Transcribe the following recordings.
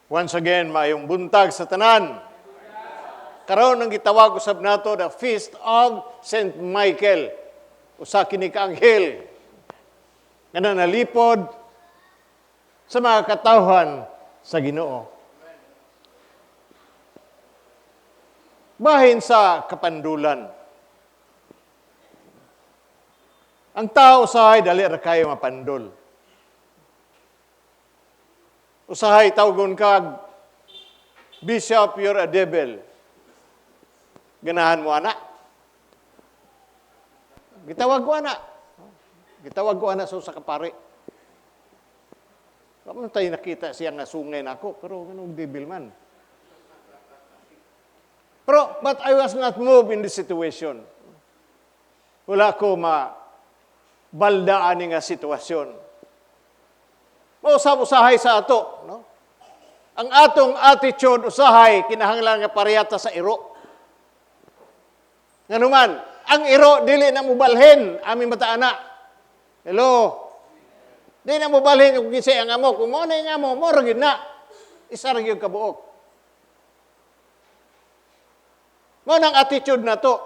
Once again, maayong buntag sa tanan. Karon ang gitawag usab nato the Feast of Saint Michael. Usa kini ka anghel nga nanalipod sa mga katawhan sa Ginoo. Bahin sa kapandulan. Ang tao usahay dali ra kayo mapandol. Usahay tawgon kag, "Bishop, you're a devil." Ganahan mo ana? Gitawag ko ana. Gitawag ko ana sa usa ka pare. Wa man tayo nakita siya nga sungay nako, pero ganung devil man. Pero, but I was not moved in this situation. Wala ko ma baldaan nga sitwasyon. Mausab usahay sa ato, no? Ang atong attitude usahay kinahanglan nga parehata sa iro. Nganuman, ang iro dili na mubalhin, amin ba ta ana? Hello. Di na mubalhin kung kinsay ang amo, kung mo na yung amo, mo ra gyud na. Isa ra gyud kabuok. Mao nang attitude na to.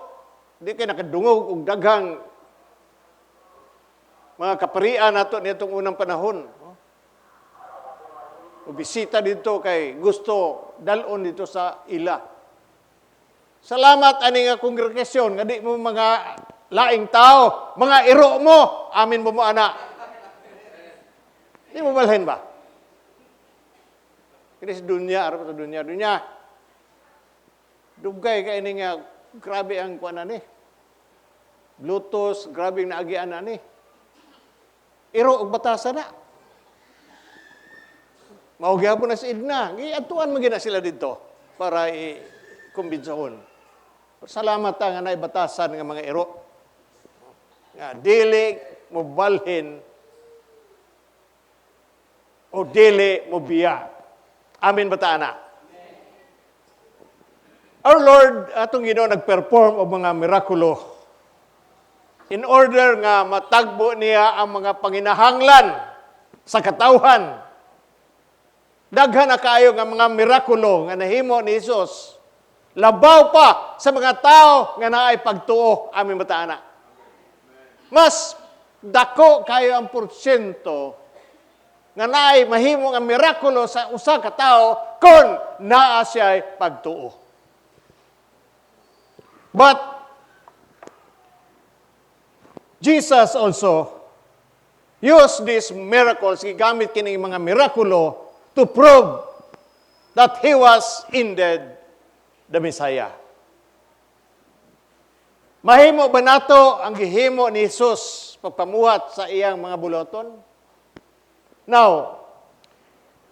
Di kay nakadungog og daghang mga kaparian nato nitong unang panahon. O bisita dito kay gusto dalon dito sa ila. Salamat ani nga kongregasyon nga di mo mga laing tao, mga iro mo, amin mo mo ana. Di mo balhin ba? Kini si dunya, ara pa sa dunya, dunya. Dugay kay ini nga grabe ang kuan ani. Bluetooth, grabe ang naagian ani. Iro og batasan na. Mao gyapon na si Edna. Giadtuan man gyud na sila didto para i-kumbensahon. Salamat ta nga naay batasan nga mga iro. Nga dili mo balhin o dili mo biya. Amen ba ta ana? Our Lord, atong Ginoo, nag-perform og mga mirakulo in order nga matagbo niya ang mga panginahanglan sa katawhan. Daghan na kaayo nga mga mirakulo nga nahimo ni Jesus. Labaw pa sa mga tao nga naay pagtuo, amin ba ta ana? Mas dako kayo ang porsyento nga naay mahimo nga mirakulo sa usa ka tawo kon naa siya'y pagtuo. But Jesus also used these miracles, gigamit kining mga mirakulo to prove that He was indeed the Messiah. Mahimo ba nato ang gihimo ni Jesus pagpamuhat sa iyang mga buluhaton? Now,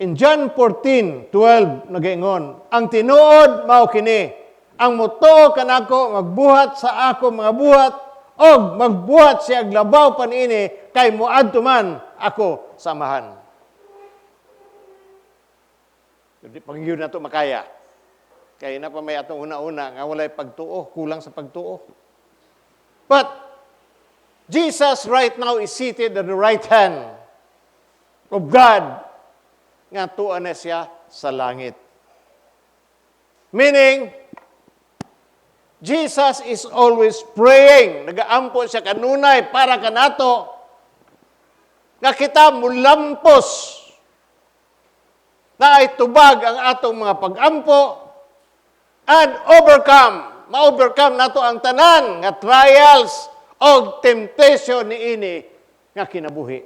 in John 14:12 nagaingon, "Ang tinuod mao kini, ang mutuo kanako magbuhat sa ako mga buhat og magbuhat siya labaw pa niini kay moadto man ako sa Amahan." Di pa gyud nato makaya. Kay na pa may atong una-una nga walay pagtuo, kulang sa pagtuo. But Jesus right now is seated at the right hand of God nga tuwa na siya sa langit. Meaning, Jesus is always praying. Nagaampo siya kanunay para kanato nga kita mulampos na ay tubag ang atong mga pag-ampo and overcome. Ma-overcome nato ang tanan nga trials o temptation niini nga kinabuhi.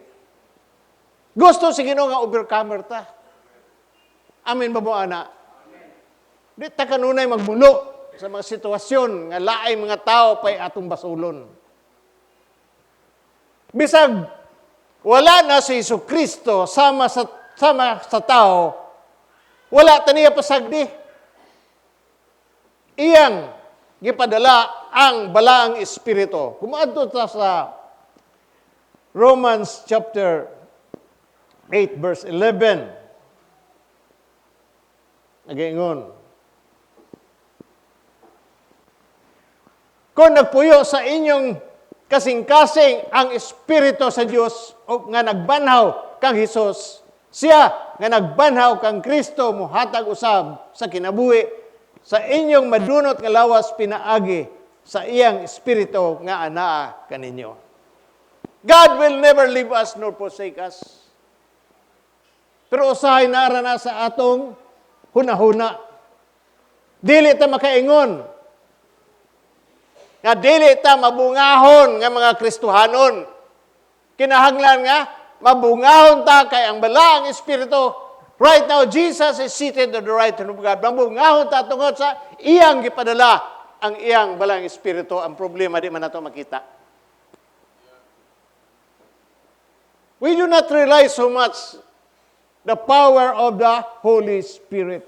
Gusto si Ginoo nga overcomer ta. Amen ba mo ana? Di ta kanunay magmulo sa mga sitwasyon nga laing mga tao pa'y atong basulon. Bisag wala na si Hesus Kristo sama sa tao, wala ta niya pasagdi. Iyang gipadala ang Balaang Espiritu. Kung maadto ta sa Romans chapter 8 verse 11, nagaingon, "Kung nagpuyo sa inyong kasing-kasing ang Espiritu sa Dios o nga nagbanhaw kang Hesus, Siya nga nagbanhaw kang Kristo muhatag usab sa kinabuhi sa inyong madunot nga lawas pinaagi sa iyang espiritu nga anaa kaninyo. God will never leave us nor forsake us. Pero usahay nara na sa atong hunahuna. Dili ta makaingon nga dili ta mabungahon nga mga Kristohanon. Kinahanglan nga mabungahon ta kay ang balaang espiritu. Right now, Jesus is seated at the right hand of God. Mabungahon ta tungod sa iyang gipadala ang iyang balaang espiritu. Ang problema, di man nato makita. We do not realize so much the power of the Holy Spirit.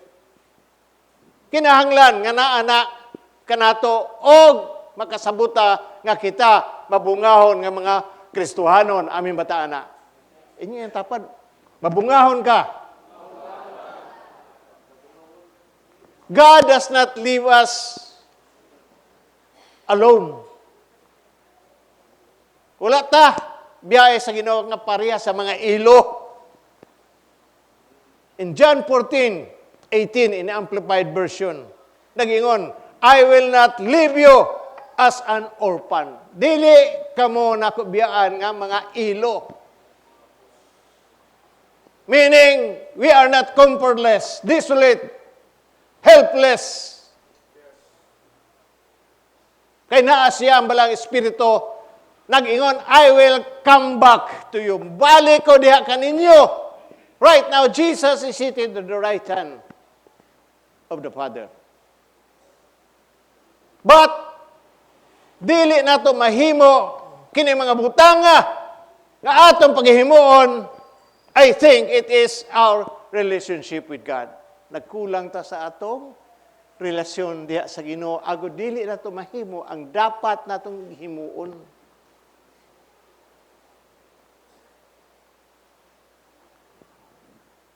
Kinahanglan nga naa na kanato og makasabuta nga kita mabungahon nga mga Kristohanon. Amin ba ta ana? Inyo yung tapad. Mabungahon ka. God does not leave us alone. Wala ta biyahe sa Ginoo nga pareha sa mga ilo. In John 14:18 in Amplified Version, nagingon, "I will not leave you as an orphan." Dili kamo nako biyaan nga mga ilo. Meaning, we are not comfortless, desolate, helpless. Kay naa siya ang balaang espiritu, nag-ingon, "I will come back to you." Balik ko diha kaninyo. Right now, Jesus is seated at the right hand of the Father. But, dili nato mahimo kini mga butanga nga atong paghimuon. I think it is our relationship with God. Nagkulang ta sa atong relasyon diha sa Ginoo agud dili nato mahimo ang dapat natong himuon.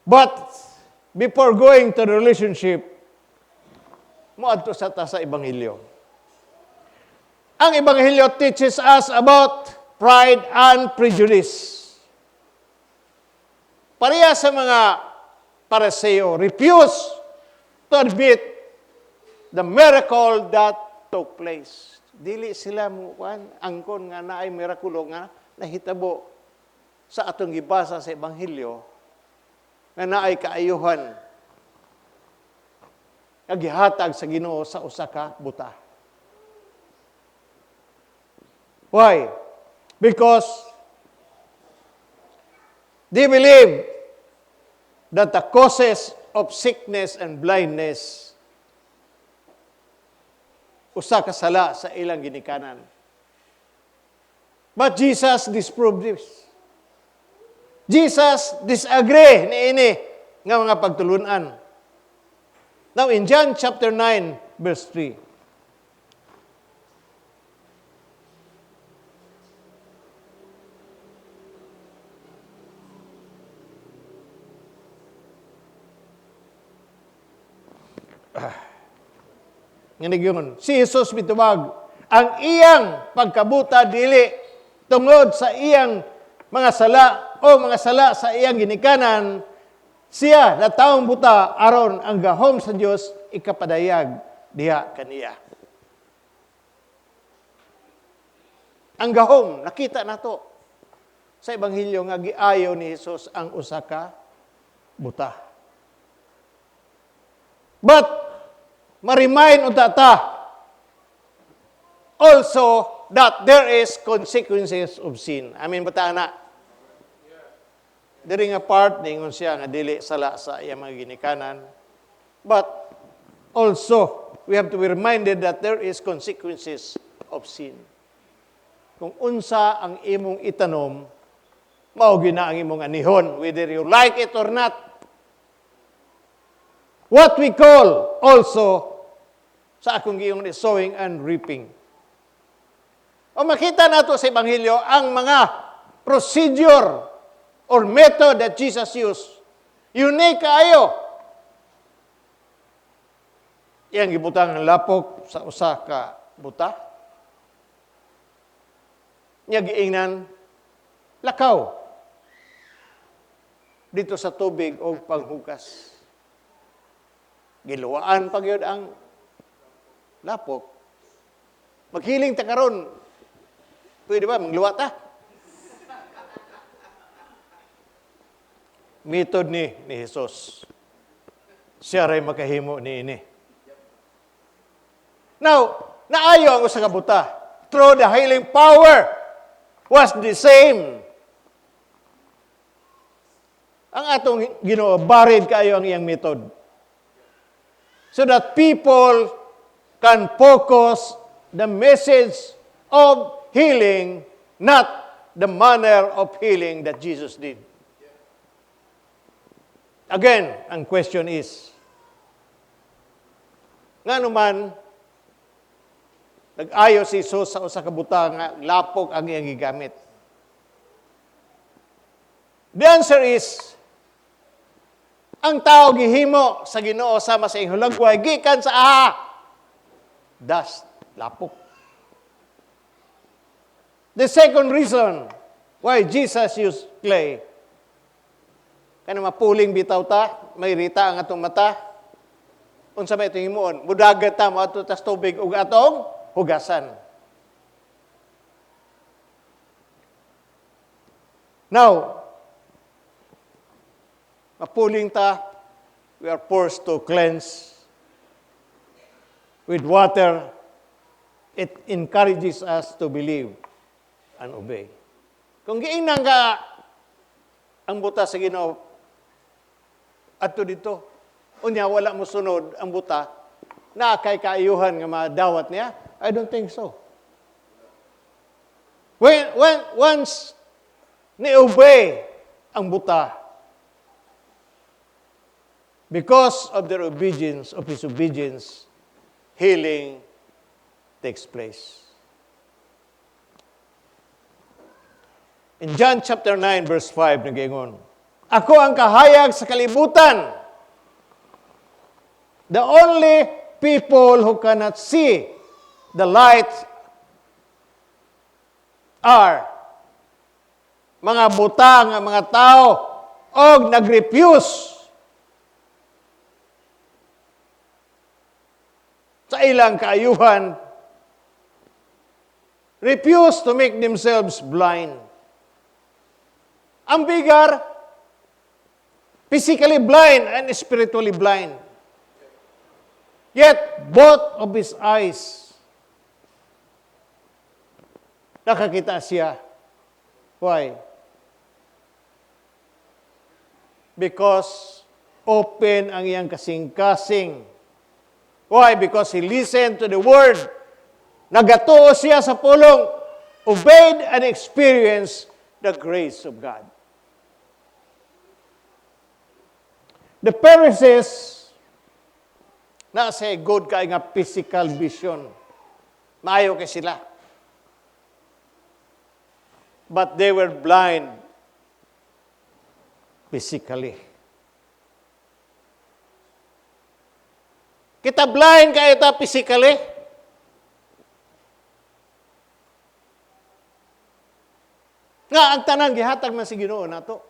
But before going to the relationship, moadto sa ta sa Ebanghelyo. Ang Ebanghelyo teaches us about pride and prejudice. Pareha sa mga Pariseo, refuse to admit the miracle that took place. Dili sila mo angkon nga naay mirakulo nga nahitabo sa atong gibasa sa Ebanghelyo nga naay kaayuhan nga gihatag sa Ginoo sa usa ka buta. Why? Because they believe that the causes of sickness and blindness usa ka sala sa ilang ginikanan. But Jesus disproved this. Jesus disagree niini nga mga pagtulunan. Now in John chapter 9 verse 3. Nga nagyon, si Jesus mitubag, ang iyang pagkabuta dili tungod sa iyang mga sala o mga sala sa iyang ginikanan, siya na taong buta aron ang gahom sa Dios ikapadayag diha kaniya. Ang gahom nakita nato sa ebanghelyo nga giayo ni Jesus ang usa ka buta. But ma-remind unta ta also that there is consequences of sin. Amen ba ta ana? Diri nga part, ningon siya nga dili sala sa iyang mga ginikanan. But also, we have to be reminded that there is consequences of sin. Kung unsa ang imong itanom, mao gyud na ang imong anihon, whether you like it or not. What we call also, sa akong giingon, is sowing and reaping. O makita nato sa Ebanghelyo ang mga procedure or method that Jesus used. Unique kaayo. Iyang gibutang ang lapok sa usa ka buta. Niya giingnan, "Lakaw." Dito sa tubig o panghugas. Giluwaan pa gyud ang lapok. Maghiling ta karon. Pwede ba mangluwa ta? Method ni Jesus. Siya ray makahimo ni ini. Now, naayo ang usa ka buta. Through the healing power was the same. Ang atong Ginoo, varied kaayo ang iyang method. So that people can focus the message of healing, not the manner of healing that Jesus did. Again, ang question is, nga naman, nag-ayo si Jesus sa usa ka buta nga lapok ang iyang gigamit? The answer is, ang tao gihimo sa Ginoo sama sa iyang hulagway, gikan sa dust, lapok. The second reason why Jesus used clay, kaya mapuling bitaw ta, may rita ang atong mata, unsa may itong himuon? Mudagat ta, moadto tas tubig ug atong hugasan. Now, mapuling ta, we are forced to cleanse with water. It encourages us to believe and obey. Kung giingnan ka ang buta sa Ginoo adto dito, unya wala mo sunod ang buta, na kay kaayuhan nga madawat niya? I don't think so. When once ni-obey ang buta, because of their obedience, of his obedience, healing takes place. In John chapter 9, verse 5, nag-ingon, "Ako ang kahayag sa kalibutan." The only people who cannot see the light are mga buta nga mga tao og nag-refuse sa ilang kaayuhan, refuse to make themselves blind. Ang beggar, physically blind and spiritually blind. Yet, both of his eyes, nakakita siya. Why? Because open ang iyang kasing-kasing. Why? Because he listened to the word. Nagatuo siya sa pulong, obeyed and experienced the grace of God. The Pharisees, na sa good kay nga physical vision. Maayo kay sila. But they were blind physically. Kita blind kay ta physically. Nga ang tanan gihatag man si Ginoo nato.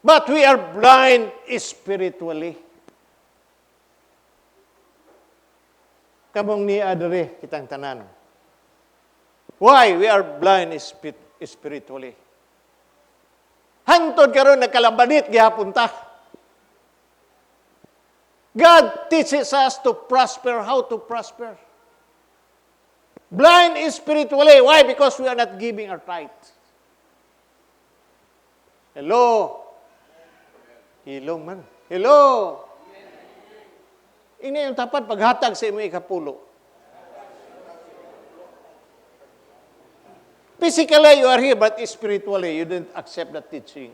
But we are blind spiritually. Kamong ni adre kitang tanan. Why we are blind spiritually? Hantod karon nagkalabanit gihapon ta. God teaches us to prosper, how to prosper. Blind spiritually. Why? Because we are not giving our tithe. Hello? Hilong man. Hello? Ini yung tapat paghatag sa imong ikapulo. Physically, you are here, but spiritually, you didn't accept that teaching.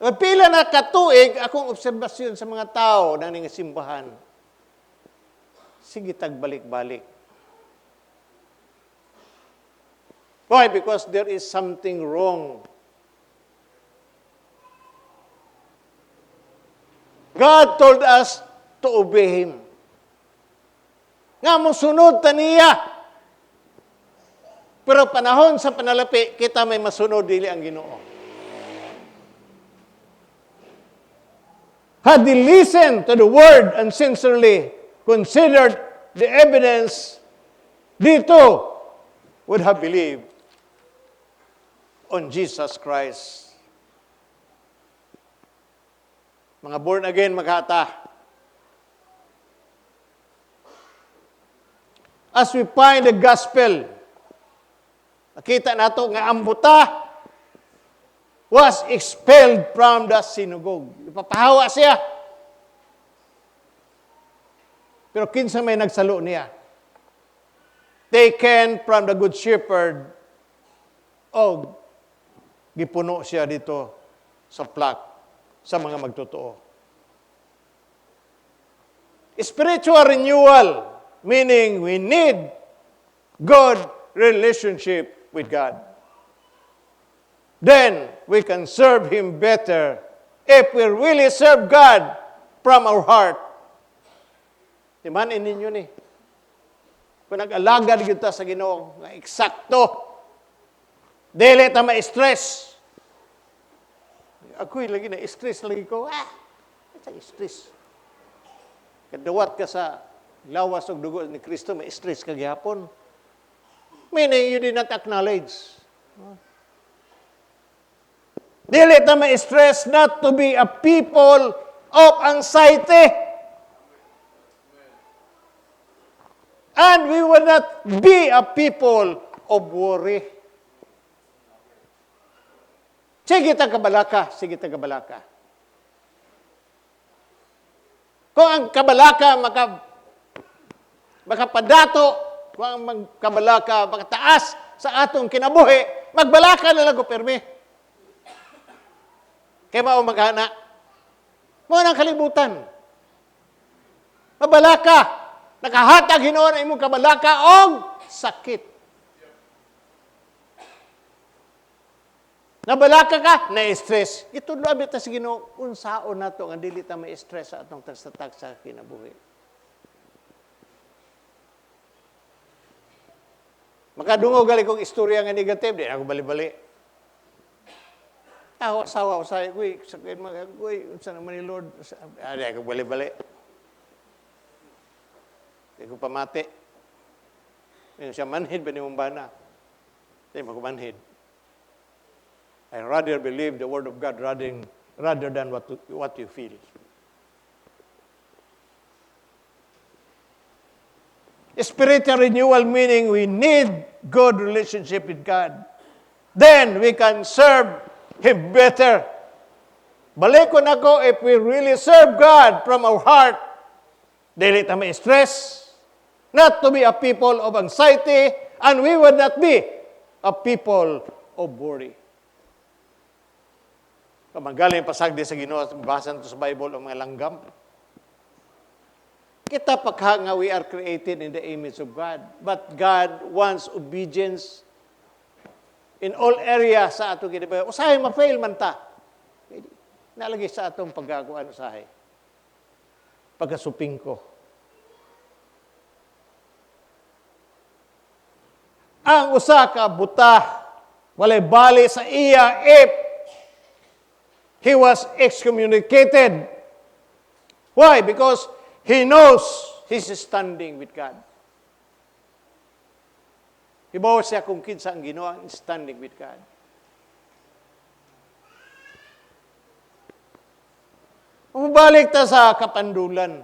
Pila na katuig akong obserbasyon sa mga tao na ning simbahan. Sige, tagbalik-balik. Why? Because there is something wrong. God told us to obey Him. Nga mo sunod ta niya. Pero panahon sa panalapi, kita may masunod, dili ang Ginoo. Had they listened to the word and sincerely considered the evidence, they too would have believed on Jesus Christ. Mga born again, maghata. As we find the gospel, nakita nato nga ang buta was expelled from the synagogue. Ipapahawa siya. Pero kinsa may nagsalo niya? Taken from the good shepherd o gipuno siya dito sa flock sa mga magtotoo. Spiritual renewal, meaning we need good relationship with God. Then we can serve Him better if we really serve God from our heart. Timan ninyo ni. Kung nag-alagad kita sa Ginoo, nga eksakto, dili ta ma-stress. Ako'y lagi na stress lagi ko. Ah, sa stress. Kadawat ka sa lawas og dugo ni Kristo, may stress ka gihapon. Meaning you did not acknowledge. Dili ta ma-stress, not to be a people of anxiety. And we will not be a people of worry. Sige ta kabalaka, sige ta kabalaka. Kung ang kabalaka makapadato, kung ang kabalaka makataas sa atong kinabuhi, magbalaka na lang ko pirmi. Kaya mao maghana. Mao nang kalibutan. Mabalaka. Nakahatag hinuon ang imong kabalaka og sakit. Nabalaka ka, na-stress. Itudlo abi ta sa Ginoo, unsaon nato nga dili ta ma-stress sa atong tagsa-tagsa kinabuhi. Makadungog gali kong istorya nga negative, di ako bali-bali. Ako, asawa ko sa uy, sakit mga, uy, unsa naman ni Lord? Ah, di ako bali-bali. Di ko pamati. Yun siya, manhid ba ni mong bana? Di mo ko manhid. I rather believe the word of God rather than what you feel. Spiritual renewal, meaning we need good relationship with God. Then we can serve Him better. Balikon ako, if we really serve God from our heart, dili ta may stress, not to be a people of anxiety, and we would not be a people of worry. Kamagaling pasagdi sa Ginoo, basa nato sa Bible ang mga langgam. Kita pagka nga we are created in the image of God. But God wants obedience in all areas sa atong kinabuhi. Usahay ma-fail man ta. Nalagi sa atong pagkakuan usahay. Pagkasuping ko. Ang usa ka buta walay bali sa iya if he was excommunicated. Why? Because he knows he's standing with God. Hibaw siya kung kinsa ang Ginoo ang standing with God. Bumalik ta sa kapandulan.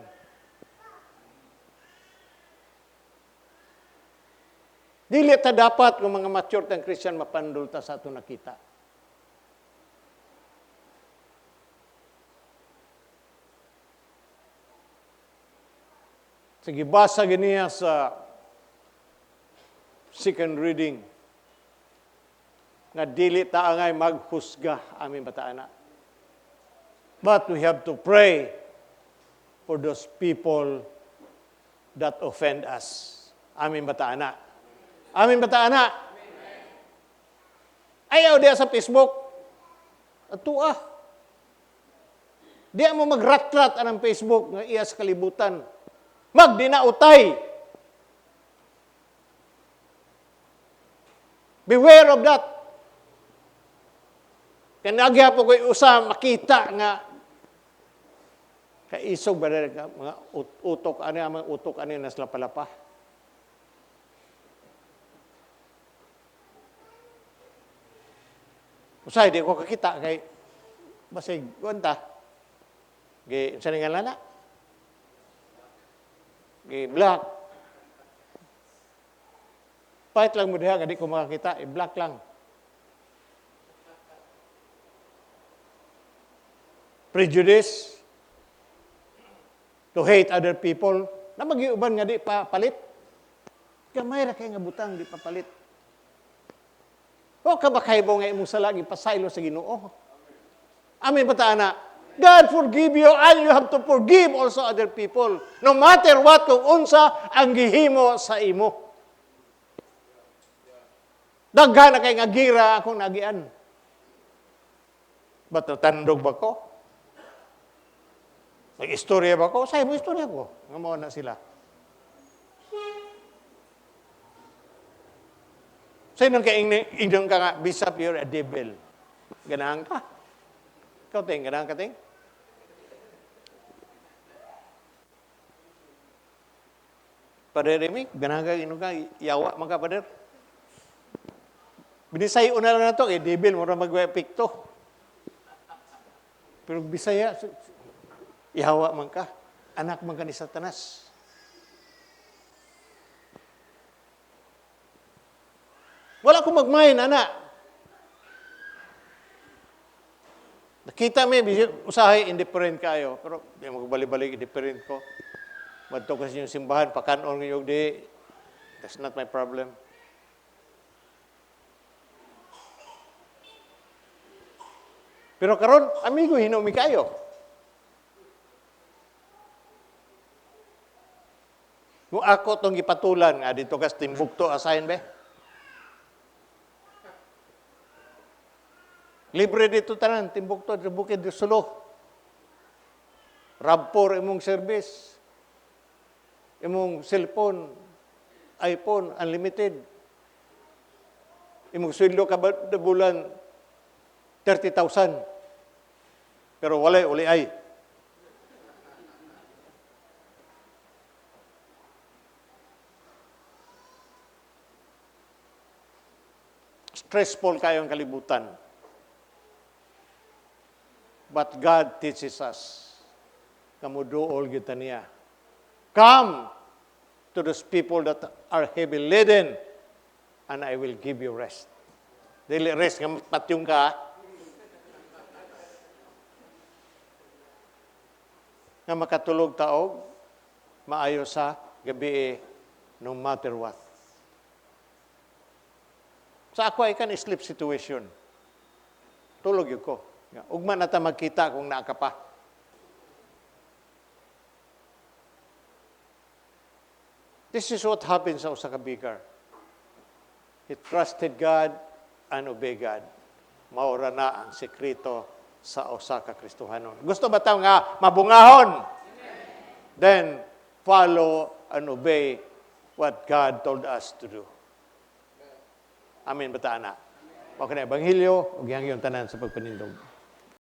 Dili ta dapat kung mga mature tang Christian mapandul ta sa ato nakita. Sige, basa ganiya sa second reading nga dili ta angay maghusga aming bataana. But we have to pray for those people that offend us. Aming bataana. Aming bataana. Ayaw diya sa Facebook. Atua. Diya mo magratrat anang Facebook nga iya sa kalibutan. Magdinautay. Beware of that. Kaya nagya po ko'y usa makita nga kaisog ba rin mga utok, ano yung mga utok, ano yung nasla palapa. Usay, di ko kakita kay basig, kunta. Gi, sa nga lana? Gi, black. Pahit lang mo diha, nga di ko makakita, i-black lang. Prejudice, to hate other people, na mag-iuban nga di pa palit. Gamay ra kay nga butang di pa palit. O ka ba kaybo nga imong sala gipasaylo sa Ginoo? Amen ba ta ana? God forgive you and you have to forgive also other people. No matter what kung unsa ang gihimo sa imo. Daghan na kay nga gira akong nagian. Ba't natandog ba ko? Mag-istorya ba ko? Say mo istorya ko. Nga mao na sila. Say nang kaingnon ka nga, Bishop, you're a devil. Ganahan ka. Ikaw, ting, ganahan ka, ting? Pader Remy, ganahan ka, ingnon ka, yawa man ka, pader. Binisay na lang na to, devil, mura mag-epekto. Pero Bisaya, ihawa man ka, anak man ka ni Satanas. Wala ko magmain, anak. Nakita mi, usahay, indifferent kayo. Pero di mo balik-balik, indifferent ko. Madto kasi yung simbahan, pakanon ngayon, di. That's not my problem. Pero karon, amigo, hinumi kayo. Kung ako itong gipatulan, nga dito kas Timbuktu, asahin be? Libre dito tanan, Timbuktu, sa Bukid do Sulo. Rabpor imong service. Imong cellphone, iPhone, unlimited. Imong sweldo kada bulan, 30,000. Pero walay, uli ay. Stressful kayo ang kalibutan. But God teaches us. Kamuduol kita niya. Come to those people that are heavy laden and I will give you rest. Dili rest nga patyong ka. Nga makatulog taog, maayo sa gabi, no matter what. Sa ako ay kan sleep situation. Tulog yun ko. Ugma na ta magkita kung naa ka pa. This is what happens sa usa ka bikar. He trusted God and obeyed God. Maura na ang sekreto sa usa ka Kristohanon. Gusto ba tayo nga mabungahon? Then, follow and obey what God told us to do. Amen ba ta, ana? Okay na, Ebanghelyo, ug yang tanan sa pagpanindog.